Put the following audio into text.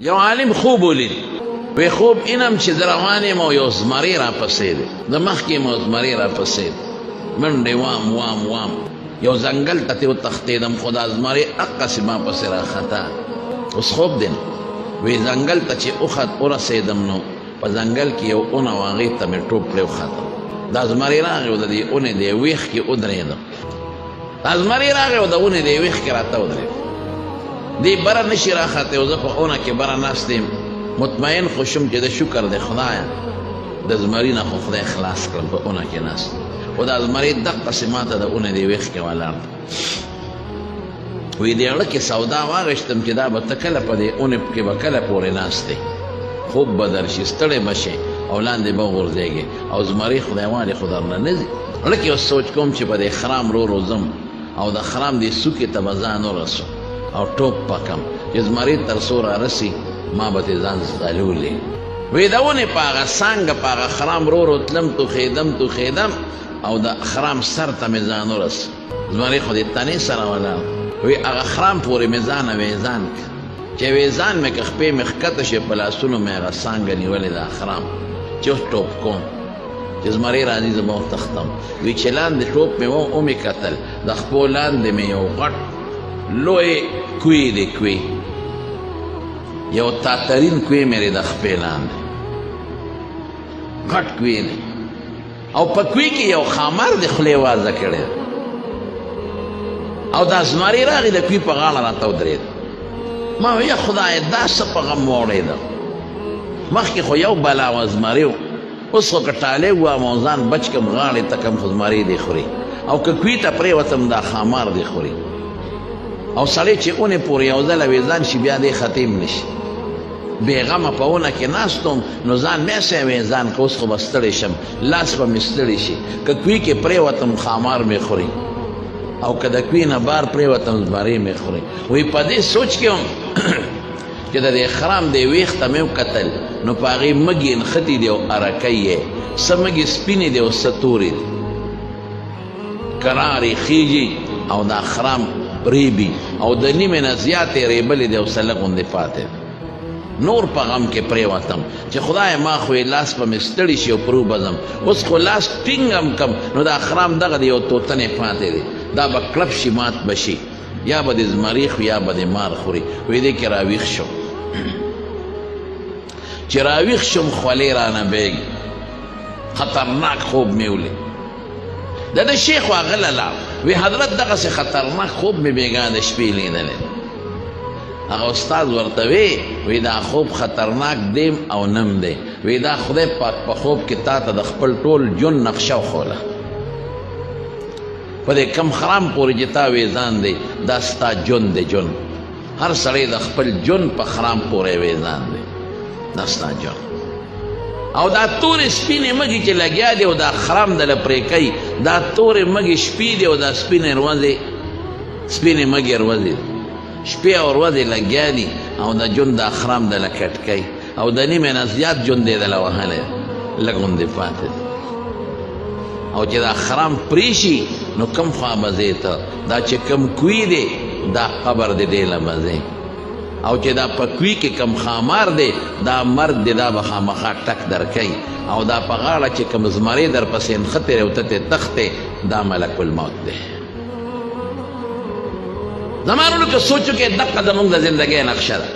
یو عالم خوب ولید، وی خوب اینم چې زه روان یم او یو زمری راپسې دی، زه مخکې یم او زمری راپسې دی، منډې وام وام وام، یو ځنګل ته ترې وتښتېدم، خو دا زمری هقسې ما پسې راخطا. اوس خوب دی نو. وی ځنګل ته چې وخت ورسېدم نو په ځنګل کې یو ونه وه، هغې ته مې ټوپ کړی وختم. دا زمری راغی او د دې ونې دی ویښ کې ودرېدم. دا زمری راغی او د ونې د یوې ښکې راته ودرېد. دی بره نه شي راختی او زه په ونه کې بره ناست یم. مطمئن خو شوم چې د شکر دی خدایه، د زمري نه خو خدای خلاص کړم، په ونه کې ناست. خو دا زمری دقسې ما ته د ونې د یوې ښکې ولاړ دی. وی دې اړه کې سودا واغشتم چې دا به ته کله په دې اونې کې به کله پورې ناست دی، خوب به درشي، ستړی به شې او لاندې به غورځېږې او زمری خدای والې خو درنه نه ځي. اړه کې اوس سوچ کوم چې په دې خرام رو رو ځم او د خرام دې څوکې ته به ځان ورسوم او ټوپ به کم چې زمری تر څو رارسي ما به ترې ځان ځلولي. وی د ونې په هغه څانګه په هغه خرام رو رو تلم، توخېدم توخېدم او د خرام سر ته مې ځان ورسو. زمری خو دې تنې سره ولاړ وی، هغه خرام پورې مې ځان اویزان که، چې اویزان مې که خپې مې ښکته شي، په لاسونو مې هغه څانګه نیولې ده خرام چې اوس ټوپ کوم چې زمری راځي زه به وتښتم. وی چې لاندې ټوپ مې و ومې کتل، د خپو لاندې مې یو غټ لوی کوی دی، کوی یو تاترین کوی مې دی د خپې لاندې، غټ کوی دی او په کوی کې یو خامار د خولې وازه کړې او دا زمری راغی د کوی په غاړه راته ودرېد. ما وی خدای دا څه په غم واوړېدم، مخکې خو یو بلا وه زمری و، اوس خو که ټالی ووهم او ځان بچ کم غاړې ته کم خو زمری دی خوري، او که کوی ته پرېوتم دا خامار دی خوري. او سړی چې اونې پورې یو ځل اویزان شي بیا دی ختم نه شي. بېغمه په ونه کې ناست وم نو ځان مې هسې اوېزان کړ، اوس خو به ستړی شم، لاس به مې ستړي شي، که کوی کې پرېوتم ښامار مې خوري او که د کوی نه بار پرېوتم زمری مې خوري. وایي په دې سوچ کې وم چې د دې خرام دې ویښ ته مې وکتل نو په هغې مږې نښتي دي او ارکۍ یې، څه مږې سپینې دي او څه تورې دي. کرارې خیژي او دا خرام ریبي او د نیمې نه زیاتې ریبلې دی او څه لږ غوندې پاتې دی. نور په غم کې پرېوتم چې خدای ما خو یې لاس به مې ستړي شي او پرو به ځم، اوس خو لاس ټینګ هم کم نو دا خرام دغه دی یو توتنې پاتې دی، دا به کړپ شي مات به شي، یا به دې زمری خوري یا به دې مار خوري. وې دې کې راویښ شوم، چې راویښ شوم خولې رانه بهږي، خطرناک خوب مې ولید. د ده شیخ هغه له لاړ، وی حضرت دغسې خطرناک خوب مې بېګا د شپې لیدلی. هغه استاد ورته وی، وی دا خوب خطرناک دیم او نم دی، وی دا خدای پاک په خوب کې تا ته د خپل ټول ژوند نقشه وښوله، په دې کم خرام پورې چې تا ویزان دی دا ستا ژوند دی، ژوند هر سړی د خپل ژوند په خرام پورې ویزان دی، دا ستا ژوند. او دا تورې سپینې مږې چې لګیا دی او دا خرام دله پرې کوي، دا تورې مږې شپې دي او دا سپینې ورځې سپینې مږې ورځې شپې او ورځې لګیا دي او د ژوند دا خرام دله کټ کوي او د نیمې نه زیات ژوند یې دله وهلی لږ غوندې پاتې دی. او چې دا خرام پرې شي نو کم خوا به ځې ته، دا چې کم کوی دی دا قبر دی دی له به ځې، او چې دا په کوی کې کم خامار دی دا مرګ دی دا به خامخا ټک درکوي، او دا په غاړه چې کم زمری در پسې نښتی دی او ته ترې تښتې دا ملک الموت دی. زما وروڼو که سوچ وکړئ دقه زموږ د زندګۍ نقشه ده.